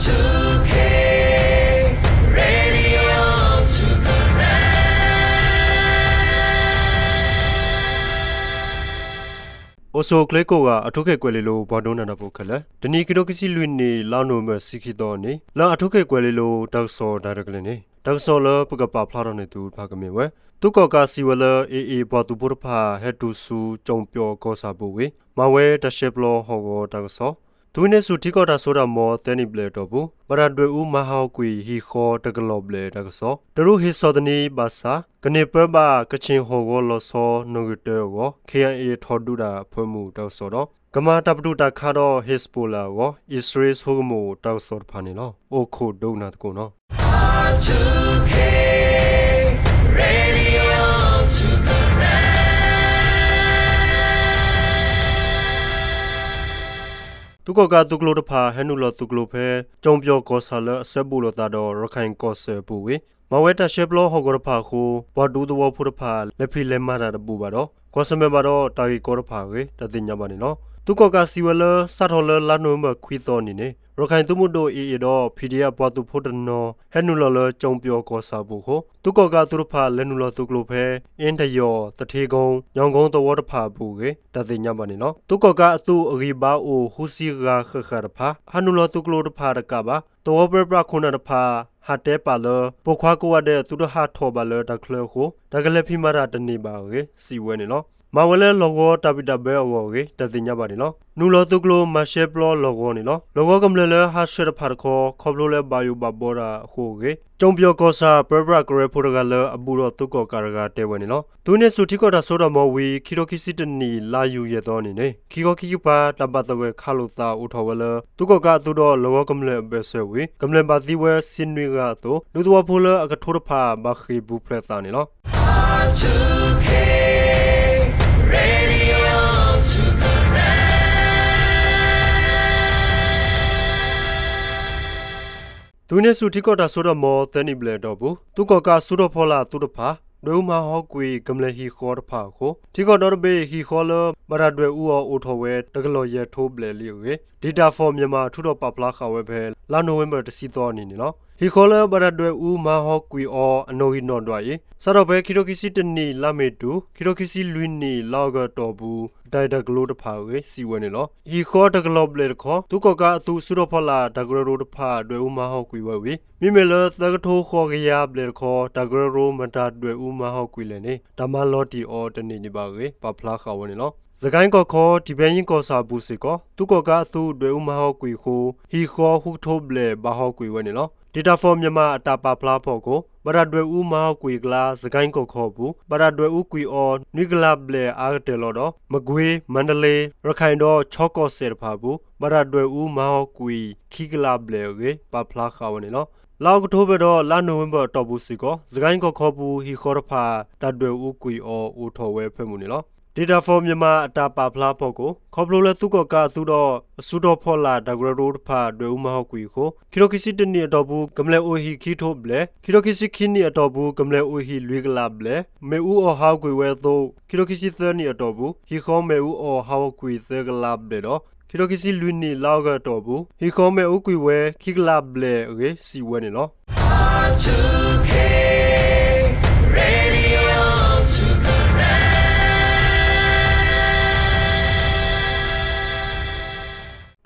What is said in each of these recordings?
two K Radio two Karen. အိၣ်ဆူၣ်အိၣ်ချ့ကိးဂၤ အၣ်ထူခ့ၣ်ကွဲၤလ့လိၤ ပှၤဒိကနၣ်တၢ်ဖိခဲလၢာ်, တနံၤ ခံထိခံဆံလွံၢ်နံၣ် လါနိၣ်ဝ့ဘၢၣ် တဆံခံသီအနံၤ လၢအၣ်ထူခ့ၣ်ကွဲၤလ့လိၤ တၢ်ကစီၣ်တၢ်ရဲၣ်တၢ်ကျဲၤန့ၣ် တၢ်ကစီၣ်လၢပကပာ်ဖျါထီၣ်န့ၢ်သုတဖၣ်ကမ့ၢ်ဝဲ သုးကီၣ်ကးစံးဝဲလၢ အ့ၣ်အ့ၣ် ပှၤသုးဖိတဖၣ် ဟဲတုၤဆူ ကၠိၣ်ပၠီၣ်ကီၢ်ဆၣ်အပူၤဝံၤ မၤဝဲတၢ်ရှဲပျီဟီၣ်ကဝီၤတၢ်ကစီၣ်, သုးဟံးန့ၢ်ဆူၣ်ထံကီၢ်တၢ်စိတၢ်ကမီၤသၢနံၣ်ဘျဲၣ်အတီၢ်ပူၤ ဘၣ်တၢ်ဒွဲၣ်အူမၤဟးဂီၤကွံာ်ဟံၣ်ဃီတကလီၢ်ဘျဲၣ်တၢ်ကစီၣ်, တရူးဟ့ၣ်ဆီၣ်သနံးဘၣ်ဆၣ် ကန့ၢ်ပၢဘၣ်ကခ့ၣ်ဟီၣ်ကဝီၤလီၤဆီနီၣ်ဂံၢ်တၢအဂီၢ် KIA ထီၣ်ဒုးတၢ်ဖၢမုၢ်တၢ်ကစီၣ်ဒီး ကမၤတၢ်ပတုာ်တၢ်ခးဒီး Hezbollah အဂီၢ် အံၣ်စရ့လးဆိကမိၣ်တၢ်ကစီၣ်တဖၣ်န့ၣ်လီၤ. အိၣ်ခိးဒိကနၣ်သကိးနီၤ. Radio two Karen. သုးကီၣ်ကးသုးကျိၤတဖၣ် ဟဲနုာ်လီၤသုးကျိၤဖဲ ကၠိၣ်ပၠီၣ်ကီၢ်ဆၣ်လၢအဆၢဘူးလိာ်သးဒီး ရခၢၣ်ကီၢ်စဲၣ်အပူၤဝံၤ မၤဝဲတၢ်ရှဲပျီဟီၣ်ကဝီၤတဖၣ်အဃိ ပှၤဒူသဝီဖိတဖၣ် လဲၤဖံးလဲၤမၤတၢ်တဘူးဘၣ်ဒီး ကွၢ်ဆၢၣ်မဲာ်ဘၣ်ဒီးတၢ်ဂ့ၢ်ကီတဖၣ်အဂ့ၢ် တၢ်သ့ၣ်ညါဘၣ်န့ၣ်လီၤ. သုးကီၣ်ကးစံးဝဲလၢ စးထီၣ်လၢလါနိၣ်ဝ့ဘၢၣ်ခွံသီအနံၤန့ၣ် ရခၢၣ်သုးမုၢ်ဒိၣ် အ့ၣ်အ့ၣ် ဒီး PDF ပှၤသုးဖိတနီၤ ဟဲနုာ်လီၤလၢကၠိၣ်ပၠီၣ်ကီၢ်ဆၣ်အပူၤအဃိ သုးကီၣ်ကးအသုးတဖၣ် လဲၤနုာ်လီၤသုးကျိၤဖဲ အ့ၣ်တယီၣ်, သထ့ကိ, ညီၣ်ကိသဝီတဖၣ်အပူၤအဂ့ၢ် တၢ်သ့ၣ်ညါဘၣ်န့ၣ်လီၤ. သုးကီၣ်ကးအသုးအဂံၢ်ဘါအိၣ်ဃုဆံဂၤဃၣ်ဃၣ်တဖၣ် ဟးနုာ်လီၤသုးကျိၤတဖၣ်တကးဘၣ် သဝီပၢပြးခိၣ်နၢ်တဖၣ် ဟးတဲပာ်လၢ ပိာ်ခွါကိးဂၤဒဲး သုတဟးထီၣ်ဘၣ်လၢတၢ်ချၢအဃိ တၢ်ကလဲၤဖံးမၤတၢ်တန့ၢ်ဘၣ်အဂ့ၢ် စံးဝဲန့ၣ်လီၤ. မၤဝဲလၢလီၢ်ကဝီၤတၢ်ဘံၣ်တၢ်ဘၢအဂီၢ်အဂ့ၢ် တၢ်သ့ၣ်ညါဘၣ်န့ၣ်လီၤ. နုာ်လီၤသုးကျိၤမၤရှဲပျီလီၢ်ကဝီၤန့ၣ်လီၤ. လီၢ်ကဝီၤကမျၢၢ်လၢဟးဆှဲးတဖၣ်တခီ ခီဖျိလၢဘၣ်ယိၣ်ဘၣ်ဘီတၢ်အဃိအဂ့ၢ် ကၠိၣ်ပၠီၣ်ကီၢ်ဆၣ်ပၢပြးကရၢဖိတဂၤလၢအဘူးဒီးသုးကီၣ်ကးတဂၤတဲဝဲန့ၣ်လီၤ. သုးဟံးန့ၢ်ဆူၣ်ထံကီၢ်တၢ်စိတၢ်ကမီၤဝံၤ ခံထိခံဆံတနံၣ် လါယူၤယဲၢ်သီအနံၤန့ၣ် ခံခီခံကပၤ တၢ်ဘၣ်သဂၢၢ်ခးလိာ်သးအိၣ်ထီၣ်ဝဲလၢ သုးကီၣ်ကးအသုးဒီးလီၢ်ကဝီၤကမျၢၢ်အဘၢၣ်စၢၤဝံၤ ကမျၢၢ်ဘၣ်သံဝဲဆံနွံဂၤအသိး ဒူသဝီဖိလၢအကထိတဖၣ် ဘၣ်ဃ့ၢ်ပူၤဖျဲးသးန့ၣ်လီၤ. Radio two Karen. သုးဟံးန့ၢ်ဆူၣ်ထံကီၢ်တၢ်စိတၢ်ကမီၤသၢနံၣ်ဘျဲၣ်အတီၢ်ပူၤ သုးကီၣ်ကးအစုထီၣ်ဖီလာ်သုးတဖၣ် ဒွဲၣ်အူမၤဟးဂီၤကွံာ်ကမျၢၢ်ဟံၣ်ဃီတဖၣ်အဃိ ထံကီၢ်ဒီတဘ့ၣ်ဟံၣ်ဃီလၢ ဘၣ်တၢ်ဒွဲၣ်အူအီၤအိၣ်ထီၣ်ဝဲ တကလီၢ်ယဲၢ်ထိဘျဲၣ်လံအဂ့ၢ် Data for Myanmar ထုးထီၣ်ပာ်ဖျါဃာ်ဝဲဖဲ လါနိၣ်ဝ့ဘၢၣ်တဆံသီအနံၤန့ၣ်လီၤ. ဟံၣ်ဃီလၢဘၣ်တၢ်ဒွဲၣ်အူမၤဟးဂီၤကွံာ်အီၤအနီၣ်ဂံၢ်နီၣ်ဒွးအံၤ စးထီၣ်ဖဲခံထိခံဆံတနံၣ် လါမ့ၤတုၤ ခံထိခံဆံလွံၢ်နံၣ် လါအီကူးအတီၢ်ပူၤ တၢ်အဲၣ်တၢ်ကလိတဖၣ်အဂ့ၢ် စံးဝဲန့ၣ်လီၤ. ဟံၣ်ဃီတကလီၢ်ဘျဲၣ်တခီ သုးကီၣ်ကးအသုးစုထီၣ်ဖီလာ်တၢ်ကရၢကရိတဖၣ် ဒွဲၣ်အူမၤဟးဂီၤကွံာ်ဝဲဝံၤ မ့မ့ၢ်လၢသၢကထိဃိးကယၤဘျဲၣ်တခီ တၢ်ကရၢကရိမတၤဒွဲၣ်အူမၤဟးဂီၤကွံာ်လဲၣ်န့ၣ် တၢ်မၤလီၤတံၢ်အီၤတန့ၢ်ဒံးဘၣ်အဂ့ၢ် ပာ်ဖျါဃာ်ဝဲန့ၣ်လီၤ. စကဲၣ်ကီၢ်ခီ တံၢ်ဘဲယ့ကီၢ်ဆၣ်အပူၤစ့ၢ်ကီး သုးကီၣ်ကးအသုးဒွဲၣ်အူမၤဟးဂီၤကွံာ်အဃိ ဟံၣ်ဃီဃုကထိဘျဲၣ်ဘၣ်ဟးဂီၤကွံာ်ဝဲန့ၣ်လီၤ. Data for Myanmar အတၢ်ပာ်ဖျါအဖီခိၣ် ဘၣ်တၢ်ဒွဲၣ်အူမၤဟးဂီၤကွံာ်အကျါ စကဲၣ်ကီၢ်ခီအပူၤ ဘၣ်တၢ်ဒွဲၣ်အူကွံာ်အီၤ နွံကလးဘျဲၣ်အါကတၢၢ်လီၤဒီး မကွ့, မါဒလ့, ရခၢၣ်ဒီးခၠ့ၣ်ကီၢ်စဲၣ်တဖၣ်အပူၤ ဘၣ်တၢ်ဒွဲၣ်အူမၤဟးဂီၤကွံာ်ခံကလးဘျဲၣ်အဂ့ၢ် ပာ်ဖျါဃာ်ဝဲန့ၣ်လီၤ. လါအီကူးဘၢၣ်ဒီးလါနိၣ်ဝ့ဘၢၣ်အတီၢ်ပူၤစ့ၢ်ကီး စကဲၣ်ကီၢ်ခီအပူၤ ဟံၣ်ဃီတဖၣ် တၢ်ဒွဲၣ်အူကွံာ်အီၤအိၣ်ထီၣ်ဝဲအဖၢမုၢ်န့ၣ်လီၤ. Data for Myanmar အတၢ်ပာ်ဖျါအဖီခိၣ် ခီဖျိလၢသုးကီၣ်ကးအသုးဒီး အစုထီၣ်ဖီလာ်တၢ်ကရၢကရိတဖၣ် ဒွဲၣ်အူမၤဟးဂီၤကွံာ်အဃိ ခံထိခံဆံတနံၣ်အတီၢ်ပူၤ ကမျၢၢ်အိၣ်ဟံၣ်ခံထိဘျဲၣ်, ခံထိခံဆံခံနံၣ်အတီၢ်ပူၤ ကမျၢၢ်အိၣ်ဟံၣ်လွံၢ်ကလးဘျဲၣ် မ့ၣ်အူအီၣ်ဟးဂီၤကွံာ်ဝဲအသိး ခံထိခံဆံသၢနံၣ်အတီၢ်ပူၤ ဟံၣ်ဃီမ့ၣ်အူအီၣ်ဟးဂီၤကွံာ်သၢကလးဘျဲၣ်ဒီး ခံထိခံဆံလွံၢ်နံၣ် လါအီကူးအတီၢ်ပူၤ ဟံၣ်ဃီမ့ၣ်အူကွံာ်ဝဲခံကလးဘျဲၣ်အဂ့ၢ် စံးဝဲန့ၣ်လီၤ. Radio two Karen.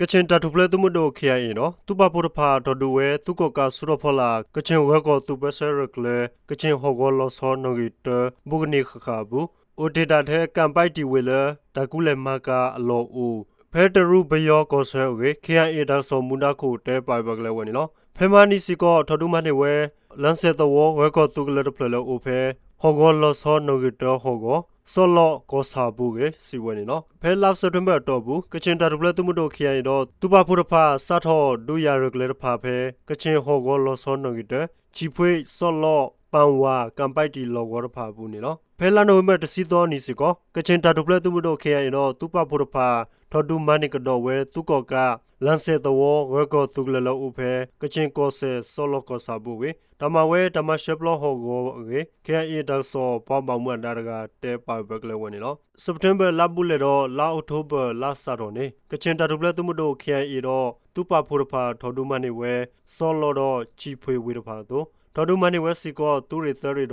ကချ့ၣ်တၢ်ထူၣ်ဖျဲးသုးမုၢ်ဒိၣ် KIA ဒီး သုးပာ်ဖှိၣ်တဖၣ်ထီၣ်ဒုးဝဲ သုးကီၣ်ကးစုထီၣ်ဖီလာ် ကချ့ၣ်ဂၢၤကီၢ်သုးပၢဆှၢရဲၣ်ကျဲၤ ကချ့ၣ်ဟီၣ်ကဝီၤလီၤဆီနီၣ်ဂံၢ်တၢ ဘူးကနံၣ်ဃၣ်ဃၣ်အပူၤ အိၣ်တ့ၢ်တၢ်ထဲကၣ်ပဲးတံၢ်ဝ့ၢ်လၢ တၢ်ကူလဲၢ်မၤကၤအလီၢ်အိၣ် ဖဲတရူးပယီၤကီၢ်ဆၢအဂ့ၢ် KIA တၢ်ကစီၣ်မူဒါခိၣ် တဲပာ်ဘၣ်ကလဲာ်ဝဲန့ၣ်လီၤ. ဖဲမဟါနံၤစ့ၢ်ကီး ထီၣ်ဒုးမၤန့ၢ်ဝဲ လါစဲးသဝီဂၢၤကီၢ်သုးကလၢၤတဖျၢၣ်လၢအိၣ်ဖဲ ဟီၣ်ကဝီၤလီၤဆီနီၣ်ဂံၢ်တၢဟီၣ်ကဝီၤ စီၣ်လီၣ်ကီၢ်ဆၣ်အပူၤအဂ့ၢ် စံးဝဲန့ၣ်လီၤ. ဖဲလါစဲးပထ့ဘၢၣ်အတီၢ်ပူၤ ကချ့ၣ်တၢ်ထူၣ်ဖျဲးသုးမုၢ်ဒိၣ် KIA ဒီး သုးပာ်ဖှိၣ်တဖၣ် စးထီၣ်ဒုးယၤရဲၣ်ကျဲၤတဖၣ်ဖဲ ကချ့ၣ်ဟီၣ်ကဝီၤလီၤဆီနီၣ်ဂံၢ်တၢ ဆံၣ်ဖှ့, စီၣ်လီၣ်, ပၣ်ဝၣ်, ကၣ်ပဲးတံၢ်လီၢ်ကဝီၤတဖၣ်အပူၤန့ၣ်လီၤ. ဖဲလါနိၣ်ဝ့ဘၢၣ်တဆံသီနံၤစ့ၢ်ကီး ကချ့ၣ်တၢ်ထူၣ်ဖျဲးသုးမုၢ်ဒိၣ် KIA ဒီး သုးပာ်ဖှိၣ်တဖၣ် ထီၣ်ဒုးမၤန့ၢ်ကဒီးဝဲသုးကီၣ်ကး လၣ်စဲၣ်သဝီ ဂၢၤကီၢ်သုးကလၢၤလၢအိၣ်ဖဲ ကခၠ့ၣ်ကီၢ်စဲၣ် စီၤလီၢ်ကီၢ်ဆၣ်အပူၤအဂ့ၢ် တၢ်မၤဝဲတၢ်မၤရှဲပျီဟီၣ်ကဝီၤအဂ့ၢ် ခ့ၣ်အဲၣ်အ့ၣ် တၢ်ကစီၣ်ပှၤဘၣ်မူဘၣ်ဒါတဂၤ တဲပာ်ဂၢၢ်ပၢၢ်ကျဲဝဲန့ၣ်လီၤ. စဲးပထ့ဘၢၣ်လါဘူးလဲၣ်ဒီး လါအီးကထိဘၢၣ်လါစးထီၣ်န့ၣ် ကခၠ့ၣ်တၢ်ထူၣ်ဖျဲးသုးမုၢ်ဒိၣ် ခ့ၣ်အဲၣ်အ့ၣ် ဒီး သုးပာ်ဖှိၣ်တဖၣ် ထီၣ်ဒုးမၤန့ၢ်ဝဲ စီၤလီၢ်ဒီး ခၠံၣ်ဖှ့ၣ်ဝ့ၢ်တဖၣ်အသိး ထီၣ်ဒုးမၤန့ၢ်ဝဲစ့ၢ်ကီး သုးရ့ၣ်သၢရ့ၣ်ဒီး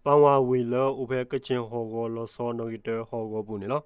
ပၣ်ဝၣ်ဝ့ၢ်လၢအိၣ်ဖဲ ကခၠ့ၣ်ဟီၣ်ကဝီၤလီၤဆီ နီၣ်ဂံၢ်တၢဟီၣ်ကဝီၤပူၤန့ၣ်လီၤ.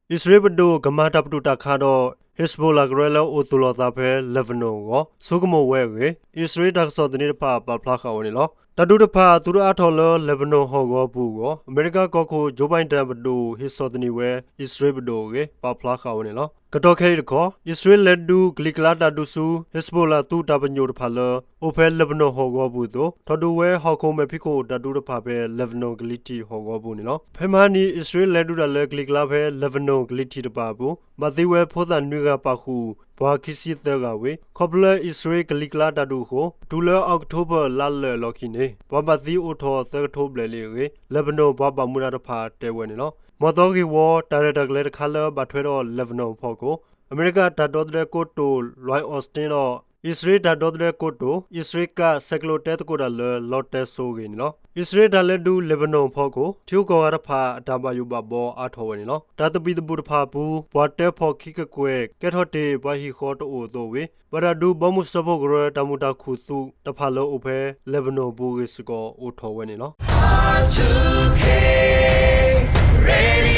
အံၣ်စရ့လးပဒိၣ်ကမၤတၢ်ပတုာ်တၢ်ခးဒီး ဟ့းဘိလးကရၢလၢအိၣ်သူၣ်လီၤသးဖဲ လဲၤဘနိၣ်အဂီၢ် ဆိကမိၣ်ဝဲအဂ့ၢ် အံၣ်စရ့လးတၢ်ကစီၣ်သန့တဖၣ် ပာ်ဖျါဃာ်ဝဲန့ၣ်လီၤ. တၢ်ဒုးတဖၣ် သုးတအါထီၣ်လၢလဲၤဘနိၣ်ဟီၣ်ကဝီၤပူၤအဂီၢ် အမဲရကၤကီၢ်ခိၣ် ကၠိဘၣ်ဒၣ်ပဒိၣ် ဟ့ၣ်ဆီၣ်သနံးဝဲ အံၣ်စရ့လးပဒိၣ်အဂ့ၢ် ပာ်ဖျါဃာ်ဝဲန့ၣ်လီၤ. ကတီၢ်ခဲအံၤတခီ အံၣ်စရ့လးလဲၤဒုးကလံၤကျါတၢ်ဒုးဆူ ဟ့းဘိလးသုးတၢ်ပညိၣ်တဖၣ်လၢ အိၣ်ဖဲလဲၤဘနိၣ်ဟီၣ်ကဝီၤပူၤအသိး ထီၣ်ဒုးဝဲဟီၣ်ခိၣ်မဲာ်ဖံးခိၣ်တၢ်ဒုးတဖၣ်ဖဲ လဲၤဘနိၣ်ကလံၤထံးဟီၣ်ကဝီၤပူၤန့ၣ်လီၤ. ဖဲမဟါနံၤ အံၣ်စရ့လးလဲၤဒုးတၢ်လၢကလံၤကျါဖဲ လဲၤဘနိၣ်ကလံၤထံးတပၤအပူၤ ဘၣ်သံဝဲဖိသၣ်နွံဂၤပာ်ဃုာ် ပှၤခံဆံသၢဂၤဝံၤ ခီဖျိလၢအံၣ်စရ့လးကလံၤကျါတၢ်ဒုးအဃိ တုၤလၢအီးကထိဘၢၣ်လါလၢာ်အလီၢ်ခံန့ၣ် ပှၤဘၣ်သံအိၣ်ထီၣ်သၢကထိဘျဲၣ်လံအဂ့ၢ် လဲၤဘနိၣ်ပှၤဘၣ်မူဘၣ်ဒါတဖၣ်တဲဝဲန့ၣ်လီၤ. မီၢ်သီဂ့ၢ်ဝီ တၢ်ရဲၣ်တၢ်ကျဲၤတခါလၢဘၣ်ထွဲဒီးလဲၤဘနိၣ်အဖီခိၣ် အမဲရကၤတၢ်ဒီသဒၢကိတိာ် လွဲၢ်အီးစတ့ဒီး အံၣ်စရ့လးတၢ်ဒီသဒၢကိတိာ် အံၣ်စရ့လးကး ဆဲးကျိးတဲသကိးတၢ်လၢ လီတဲစိအဂ့ၢ်န့ၣ်လီၤ. အံၣ်စရ့လးတၢ်လဲၤဒုးလဲၤဘနိၣ်အဖီခိၣ် ထံဂုၤကီၢ်ဂၤတဖၣ်အတၢ်ဘၣ်ယိၣ်ဘၣ်ဘီအါထီၣ်ဝဲန့ၣ်လီၤ. တၢ်သဘံၣ်သဘုၣ်တဖၣ်အပူၤ ပှၤတၢဖှီၣ်ခံကကွဲၢ် ကဲထီၣ်တ့ၢ်ပှၤဟံၣ်ဃီတအိၣ်အသိးဝံၤ ဘၣ်တၢ်ဒုးဘီမုၢ်စၢဖှိၣ်ကရၢတၢ်မုာ်တၢ်ခုၣ်သုးတဖၣ်လၢအိၣ်ဖဲ လဲၤဘနိၣ်အပူၤအဂ့ၢ်စ့ၢ်ကီးအိၣ်ထီၣ်ဝဲန့ၣ်လီၤ.